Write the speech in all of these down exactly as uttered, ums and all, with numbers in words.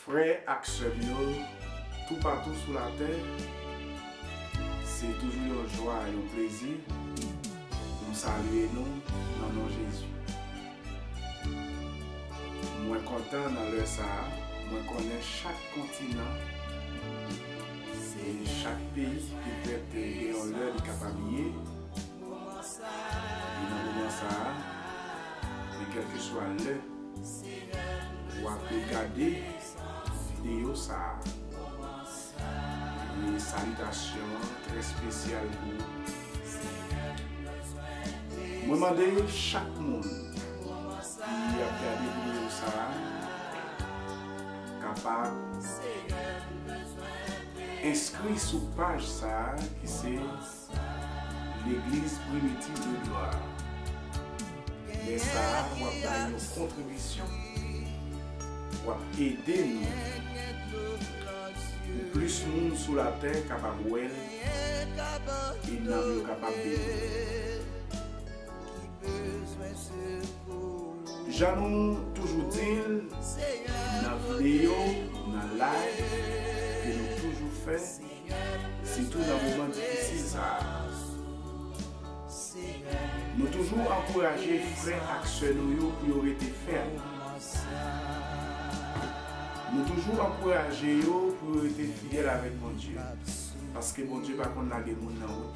Frè ak sè m yo, toupatou sou latè, se toujou yon jwa, yon plezi pou m salye nou nan non Jezi. Mwen kontan nan lè sa a, mwen konnen chak kontinan e chak peyi petèt gen yon lè li kapab ye, e nan moman sa a, men kèlkeswa lè w ap gade videyo sa a, e salitasyon an trè espesyal pou ou. Mwen mande chak moun ki ap gade videyo sa a kapab enskri sou paj sa a ki se Legliz Primitif de Glwa. Lè sa a, w ap bay yon kontribisyon. W ap ede nou pou plis moun sou latè kapab wè l e nanm yo kapab beni. Jan nou toujou di l nan videyo, nan live ke nou toujou fè, sitou nan moman difisil sa a. Nou toujou ankouraje frè ak sè nou yo pou yo rete fèm. Nou toujou ankouraje yo pou yo rete fidèl avèk Bondye, paske Bondye pa konn lage moun nan wout.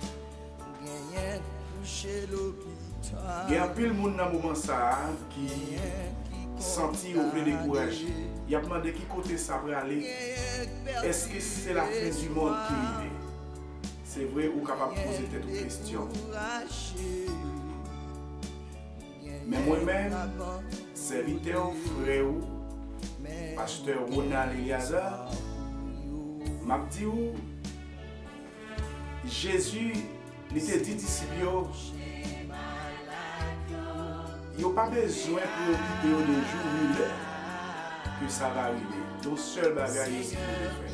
Gen anpil moun nan moman sa a ki santi yo vle dekouraje. Y ap mande ki kote sa prale. Èske se lafen di mond ki rive? Se vre, ou kapab poze tèt ou kesyon. Men mwen menm, sèvitè w, frè w, pastè Ronald Eleazar, m ap di w, Jezi, li te di disip yo, yo pa bezwen preyokipe yo de jou ni lè ke sa va rive. Yon sèl bagay yo sipoze fè,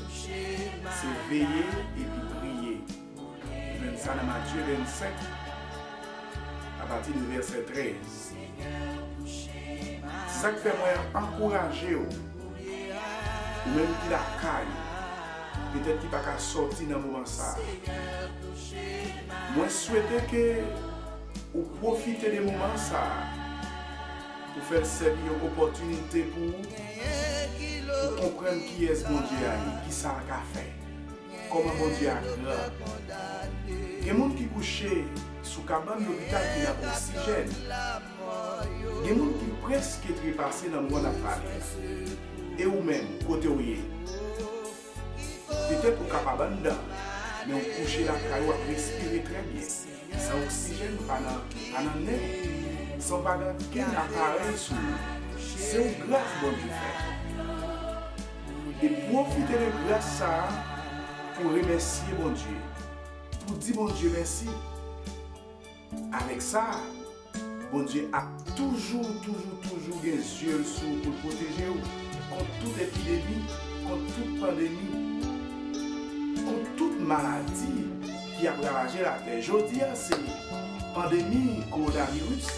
se veye epi priye. Ou jwenn sa nan Matye vennsenk, apati de vèsè trèz. Se sa k fè mwen ankouraje w, ou menm ki lakay ou, petèt ki pa ka sòti nan moman sa a. Mwen swete ke ou pwofite de moman sa a pou fè l sèvi yon opòtinite pou ou, pou konprann kiyès Bondye a ye, kisa l ka fè. Kòman Bondye a gran. Gen moun ki kouche sou kabann lopital ki nan oksijèn. Gen moun ki prèske trepase nan moman n ap pale a. E ou menm, kote w ye? Petèt ou kapab anndan, men ou kouche lakay ou ap respire trè byen. San oksijèn, pa nan, pa nan nen. San w pa gen okenn aparèy sou ou. Se yon gras Bondye fè. E pwofite de gras sa a pou remèsye Bondye, pou di Bondye mèsi. Avèk sa, Bondye ap toujou, toujou, toujou gen zye l sou ou pou l pwoteje w kont tout epidemi, kont tout pandemi, kont tout maladi ki ap ravaje latè. Jodi a, se pandemi kowonaviris.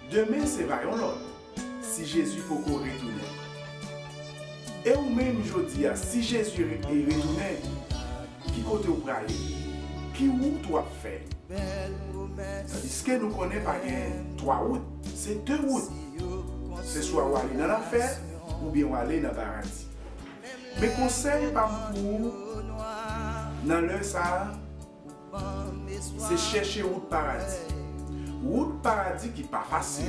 Demen, se va yon lòt, si Jezi poko retounen. E ou menm, jodi a, si Jezi re-, retounen, ki kote w prale? Ki wout w ap fè? Tandiske nou konnen pa gen twa wout, se de wout. Se swa w ale nan lanfè, oubyen w ale nan paradi. Men konsèy pa m pou ou nan lè sa a, se chèche wout paradi. Wout paradi ki pa fasil.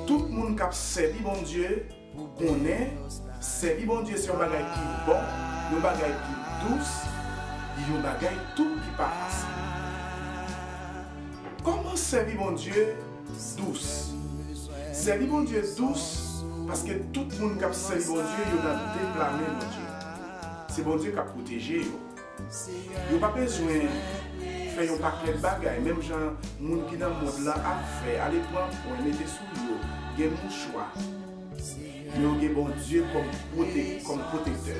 Tout moun k ap sèvi Bondye konnen sèvi Bondye se yon bagay ki bon, yon bagay ki dous, yon bagay tou ki pa fasil. Kòman sèvi Bondye dous? Sèvi Bondye dous, paske tout moun k ap sèvi Bondye, yo nan de pla men Bondye. Se Bondye k ap pwoteje yo. Yo pa bezwen fè yon pakèt bagay, menm jan moun ki nan mond lan ap fè, ale pran pwen, mete sou yo, gen mouchwa. Men yo gen Bondye kòm pwote-, kòm pwotektè,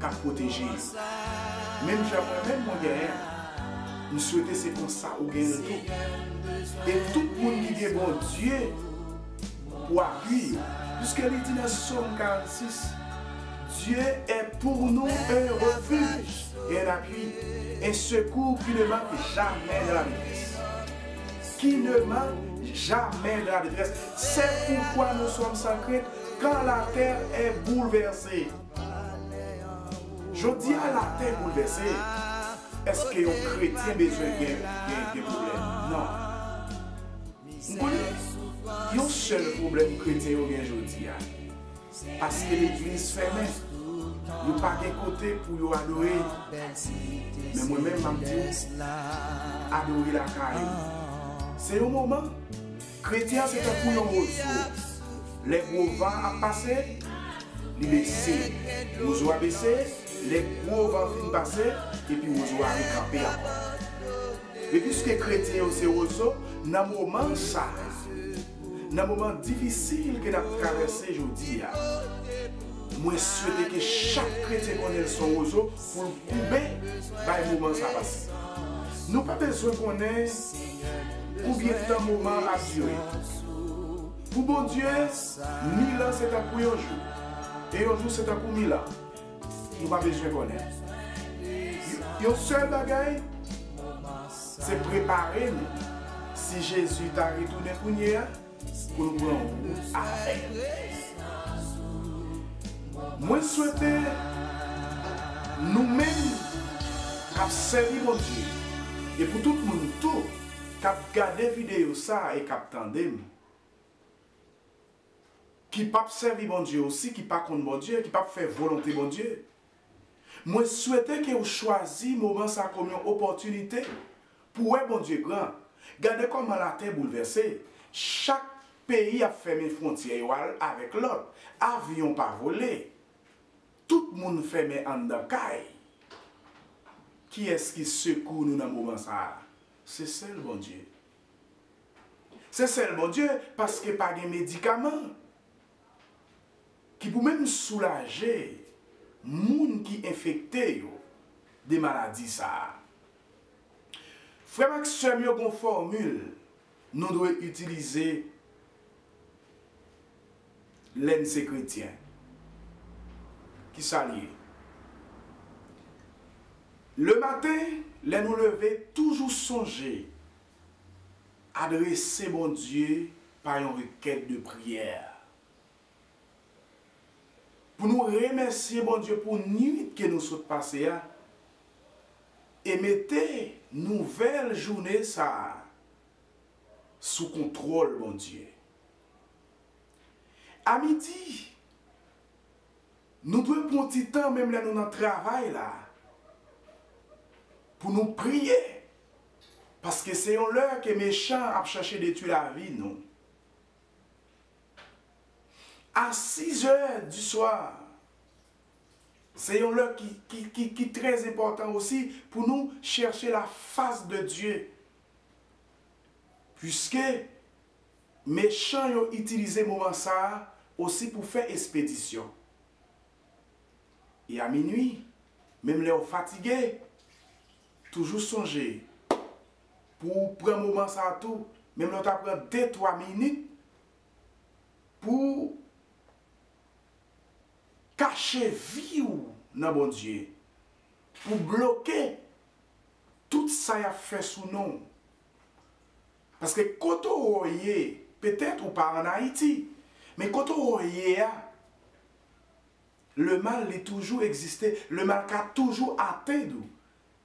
k ap pwoteje yo. Menm jan mwen menm mwen genyen, m swete se konsa ou genyen l tou. E tout moun ki gen Bondye, pou apui yo. Piske li di nan Sòm karannsis, Dieu est pour nous un refuge et un appui, un secours qui ne manque jamais dans la détresse. Qui ne manque jamais dans la détresse. C'est pourquoi nous sommes sans crainte quand la terre est bouleversée. Jodi a, latè boulvèse. Èske yon kretyen bezwen gen, gen, gen pwoblèm? Non. M konnen yon sèl pwoblèm kretyen yo gen jodi a. Paske legliz fèmen, yo pa gen kote pou yo adore. Men mwen menm, m ap di w, adore lakay ou. Se yon moman, kretyen an se tankou yon wozo. Lè gwo van ap pase, li bese. Wozo a bese, lè gwo van fin pase, epi wozo a rekanpe ankò. Men piske kretyen yo se wozo, nan moman sa a, nan moman difisil ke n ap travèse jodi a, mwen swete ke chak kretyen konnen l se yon wozo pou l koube bay moman sa pase. Nou pa bezwen konnen konbyen tan moman an ap dire. Pou Bondye, mil an se tankou yon jou, e yon jou se tankou mil an. Nou pa bezwen konnen. Yon sèl bagay, se prepare nou. Si Jezi ta retounen kounye a, pou nou pran wout avè l. Mwen swete nou menm k ap sèvi Bondye, e pou tout moun tou k ap gade videyo sa a e k ap tande m, ki p ap sèvi Bondye osi, ki pa konn Bondye, ki p ap fè volonte Bondye. Mwen swete ke w chwazi moman sa a kòm yon opòtinite pou w wè Bondye gran. Gade kòman latè boulvèse. Chak peyi ap fèmen fwontyè yo al avèk lòt. Avyon pa vole. Tout moun fèmen anndan kay. Kiyès ki sekou nou nan moman sa a? Se sèl Bondye. Se sèl Bondye, paske pa gen medikaman ki pou menm soulaje moun ki enfekte yo de maladi sa a. Frè m ak sè m yo, gon fòmil nou dwe itilize lè n se kretyen. Kisa l ye? Lematen, lè nou leve, toujou sonje adrese Bondye pa yon rekèt de priyè. Pou nou remèsye Bondye pou nwit ke nou sot pase a, e mete nouvèl jounen sa a sou kontwòl Bondye. A midi, nou dwe pran yon ti tan, menm lè nou nan travay la, pou nou priye, paske se yon lè ke mechan ap chache detwi lavi nou. A sizè di swa, se yon lè ki, ki, ki, ki trè enpòtan osi pou nou chèche la fas de Dye. Piske mechan yo itilize moman sa a osi pou fè espedisyon. E a minwi, menm lè w fatige, toujou sonje pou w pran moman sa a tou, menm lè w ta pran de, twa minit, pou w kache vi w nan Bondye, pou w bloke tout sa y ap fè sou non w. Paske kote w ye, petèt ou pa ann Ayiti, men kote w ye a, lemal li toujou egziste, lemal ka toujou atenn ou.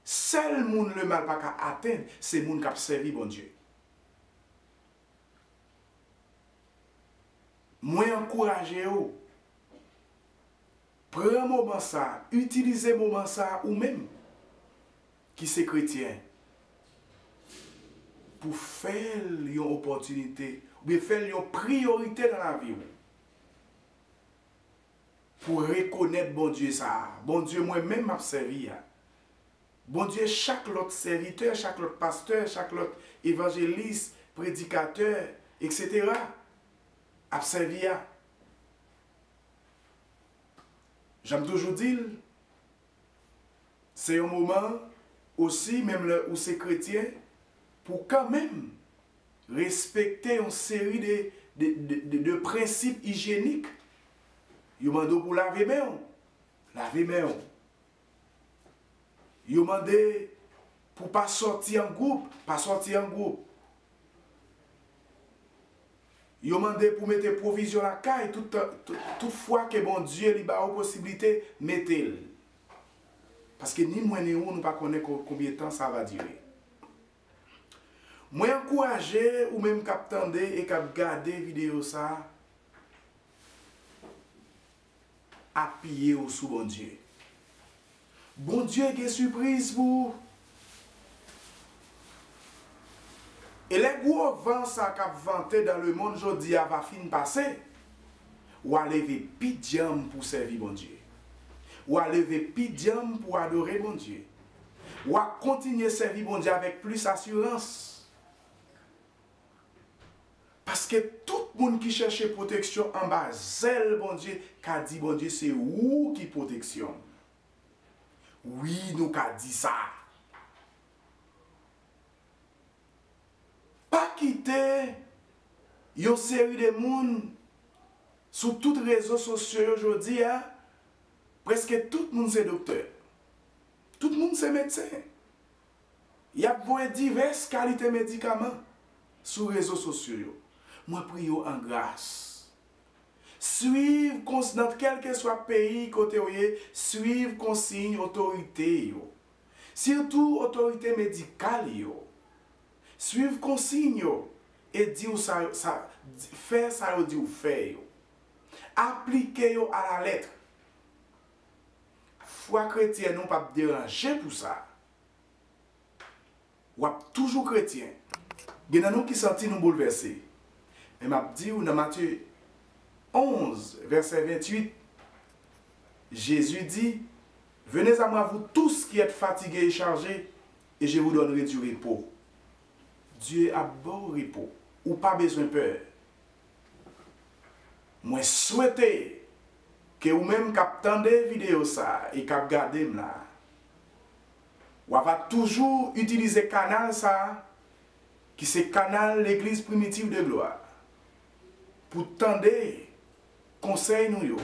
Sèl moun lemal pa ka atenn, se moun k ap sèvi Bondye. Mwen ankouraje w, pran moman sa a, itilize moman sa a ou menm ki se kretyen, pou fè l yon opòtinite, oubyen fè l yon priyorite nan lavi w. Pou rekonèt Bondye sa a, Bondye mwen menm m ap sèvi a. Bondye chak lòt sèvitè, chak lòt pastè, chak lòt evanjelis, predikatè, etsetera ap sèvi a. Jan m toujou di l, se yon moman osi, menm lè ou se kretyen, pou kanmenm respekte yon seri de de, de, de, de prensip ijyenik. Yo mande w pou lave men w. Lave men w. Yo mande pou pa sòti an gwoup. Pa sòti an gwoup. Yo mande pou mete pwovizyon lakay tout, tout, tout fwa ke Bondye li ba ou posiblite, mete l. Paske ni mwen ni ou, nou pa konnen ko-, konbyen tan sa va dire. Mwen ankouraje ou menm k ap tande e k ap gade videyo sa a, apiye w sou Bondye. Bondye gen sipriz pou ou. E lè gwo van sa k ap vante dans le monde jodi a va fin pase, w a leve pi djanm pou sèvi Bondye. W a leve pi djanm pou adore Bondye. W a kontinye sèvi Bondye avèk plis asirans. Paske tout moun ki chèche pwoteksyon anba zèl Bondye ka di Bondye se ou ki pwoteksyon m. Wi, nou ka di sa. Pa kite yon seri de moun sou tout rezo sosyo yo jodi a, prèske tout moun se doktè. Tout moun se medsen. Y ap voye divès kalite medikaman sou rezo sosyo yo. Mwen priye w an gras. Swiv kons-, nan kèlkeswa peyi kote w ye, swiv konsiy otorite yo. Sitou otorite medikal yo. Swiv konsiy yo e di w sa, sa, fè sa yo di w fè yo. Aplike yo alalèt. Fwa kretyèn ou p ap deranje pou sa. W ap toujou kretyen. Gen nan nou ki santi nou boulvèse. Men m ap di w nan Matye onz, vèsè venntuit, Jezi di, venez à moi, vous tous qui êtes fatigués et chargés, et je vous donnerai du repos. Dye ap ba w repo. Ou pa bezwen pè. Mwen swete ke ou menm k ap tande videyo sa a e k ap gade m la, w a va toujou itilize kanal sa a, ki se kanal Legliz Primitif de Glwa, pou tande konsèy nou yo,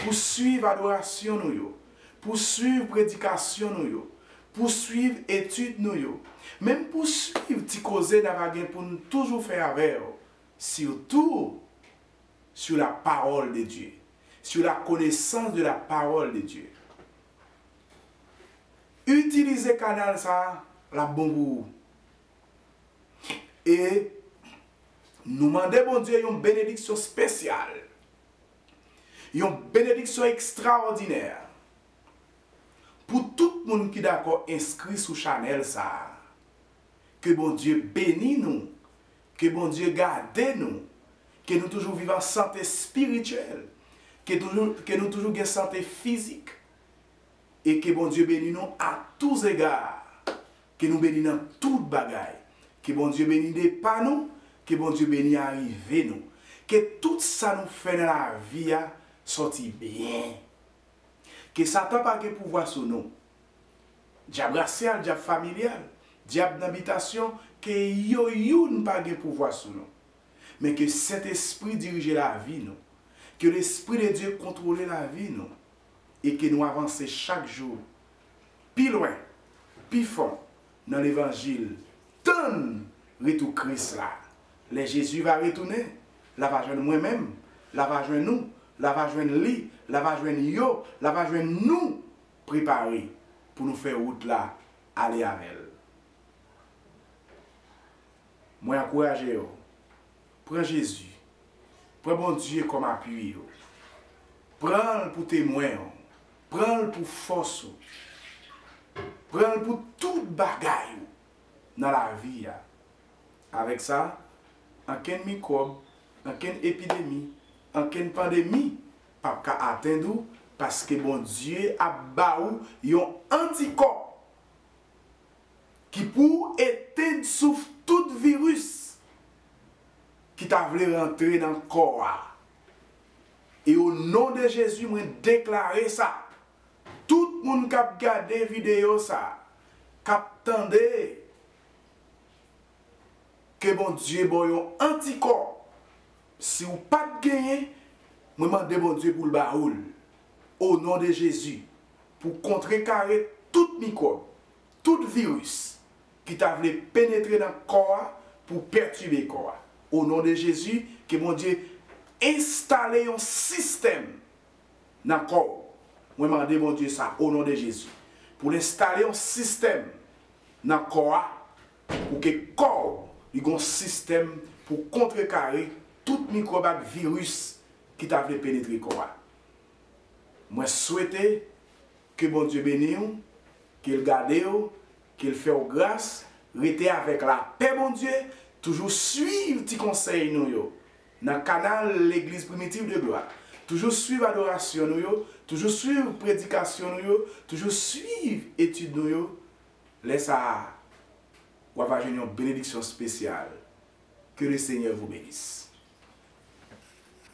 pou swiv adorasyon nou yo, pou swiv predikasyon nou yo, pou swiv etid nou yo, menm pou swiv ti koze n a va gen pou n toujou fè avè w, surtout sur la parole de Dieu, sur la connaissance de la parole de Dieu. Itilize kanal sa a, l ap bon pou ou. E nou mande Bondye yon benediksyon espesyal, yon benediksyon ekstraòdinè pou tout moun ki dakò enskri sou chanèl sa a. Ke Bondye beni nou, ke Bondye gade nou, ke nou toujou viv an sante espirityèl, ke toujou, ke nou toujou gen sante fizik, e ke Bondye beni nou à tous égards, ke nou beni nan tout bagay, ke Bondye beni depa nou, ke Bondye beni arive nou, ke tout sa nou fè nan lavi a sòti byen. Ke Satan pa gen pouvwa sou nou. Dyab rasyal, dyab familyal, dyab nan bitasyon, ke yo youn pa gen pouvwa sou nou. Men ke Sentespri dirije lavi nou. Ke Lespri de Dye kontwole lavi nou. E ke nou avanse chak jou pi lwen, pi fon nan levanjil. Tann retou Kris la. Lè Jezi va retounen, l a va jwenn mwen menm, l a va jwenn ou, l a va jwenn li, l a va jwenn yo, l a va jwenn nou prepare pou nou fè wout la ale avè l. Mwen ankouraje w. Pran Jezi. Pran Bondye kòm apui w. Pran l pou temwen w. Pran l pou fòs ou. Pran l pou tout bagay ou nan lavi a. Avèk sa, ankenn mikwòb, ankenn epidemi, ankenn pandemi p ap ka atenn ou, paske Bondye ap ba ou yon antikò ki pou etenn souf tout viris ki ta vle rantre nan kò a. E o non de Jezi, mwen deklare sa. Tout moun k ap gade videyo sa, k ap tande, ke Bondye ba w yon antikò Si w pa t genyen, mwen mande Bondye pou l ba ou l, o non de Jezi, pou kontrekare tout mikwòb, tout viris ki ta vle penetre nan kò a pou pètibe kò a. O non de Jezi, ke Bondye enstale yon sistèm nan kò w. Mwen mande Bondye sa, o non de Jezi, pou l enstale yon sistèm nan kò a, pou ke kò w li gon sistèm pou kontrekare tout mikwòb ak viris ki ta vle penetre kò a. Mwen swete ke Bondye beni w, ke l gade w, ke l fè w gras. Rete avèk lapè Bondye. Toujou swiv ti konsèy nou yo nan kanal Legliz Primitive de Gloire. Toujou swiv adorasyon nou yo, toujou swiv predikasyon nou yo, toujou swiv etid nou yo. Lè sa a, w ap jwenn yon benediksyon espesyal. Que le Seigneur vous bénisse.